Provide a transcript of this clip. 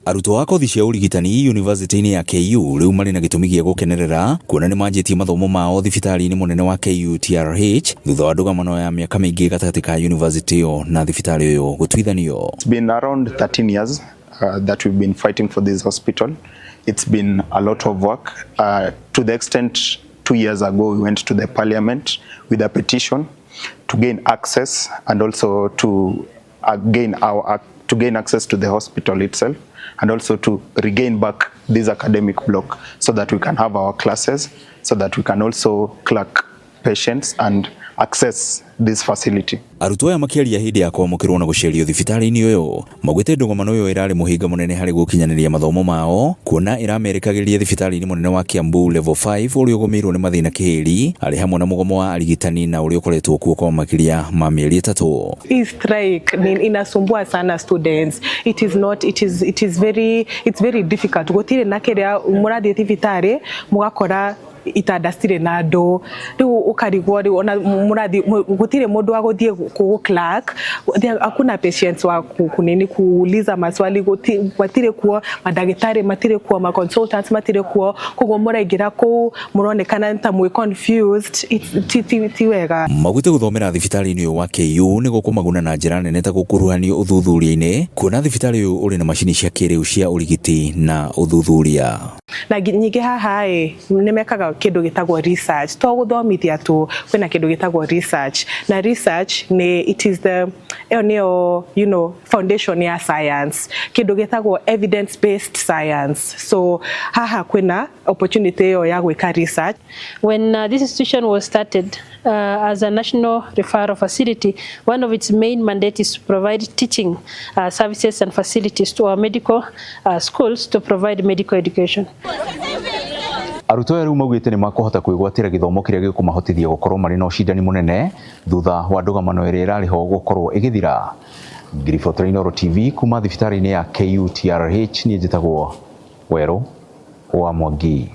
Arutwo a kothi cia ũrigitani yunivasĩtĩ-inĩ ya KU rĩu marĩ na gĩtũmi gĩa gũkenerera kuona nĩ manjĩtie mathomo mao thibitarĩ-inĩ mũnene wa KUTRH thutha wa ndũgamano ya mĩaka mĩingĩ gatagatĩ ka yunivasĩtĩ ĩyo na thibitarĩ ũyũ gũtuithanio. It's been around 13 years that we've been fighting for this hospital. It's been a lot of work to the extent 2 years ago we went to the parliament with a petition to gain access and also to gain access to the hospital itself and also to regain back this academic block so that we can have our classes, so that we can also clerk patients and access this facility. Arutwo aya makĩaria hĩndĩ ya kwamũkĩrwo na gũcerio thibitarĩ-inĩ ũyũ maugĩte ndũgamano ĩyo ĩrarĩ mũhĩnga mũnene harĩ gũkinyanĩria mathomo mao, kuona ĩramerekagĩria thibitarĩ-inĩ mũnene wa Kiambu Level 5 ũrĩa ũgũmĩirwo nĩ mathĩna kĩhĩri arĩ hamwe na mũgomo wa arigitani na ũrĩa ũkoretwo kuo kwa makĩria ma mĩeri 3. Hii strike ni inasumbua sana students. It is not it is it is very it's very difficult. Gutire na kiria murathie thibitarĩ, mugakora itanda citirĩ na andũ, rĩu ũkarigwo rĩu ona mũrathi gũtirĩ mũndũ wa gũthiĩ kũ clerk, hakuna patients wa kunini kuuliza maswali, matirĩ kuo, mandagĩtarĩ matirĩ kuo, ma consultants matirĩ kuo, koguo mũraingĩra kũu mũronekana ta mwĩ confused. Ti wega. Maugĩte gũthomera thibitarĩ-inĩ ũyũ wa KU nĩ gũkũmaguna na njĩra nene ta gũkuruhanio ũthuthuria-inĩ, kuona thibitarĩ ũyũ ũrĩ na macini cia kĩrĩu cia ũrigiti na ũthuthuria. Na nyingĩ haha ĩ nĩ mekaga kĩndũ gĩtagwo research, to gũthomithia tu, kwĩna kĩndũ gĩtagwo research, na research nĩ it is the ĩyo nĩyo foundation ya science, kĩndũ gĩtagwo evidence based science. So haha kwĩna opportunity ĩyo ya gwĩka research. When this institution was started as a national referral facility, one of its main mandates is to provide teaching services and facilities to our medical schools to provide medical education. Arutwo aya rĩu maugĩte nĩ makũhota kwĩgwatĩra gĩthomo kĩrĩa gĩkũmahotithia gũkorwo marĩ na ũcindani mũnene thutha wa ndũgamano ĩrĩa ĩrarĩ ho gũkorwo ĩgĩthira. Ngiribotera Inooro TV kuma thibitarĩ-inĩ ya KUTRH, niĩ njĩtagwo Werũ wa Mwangi.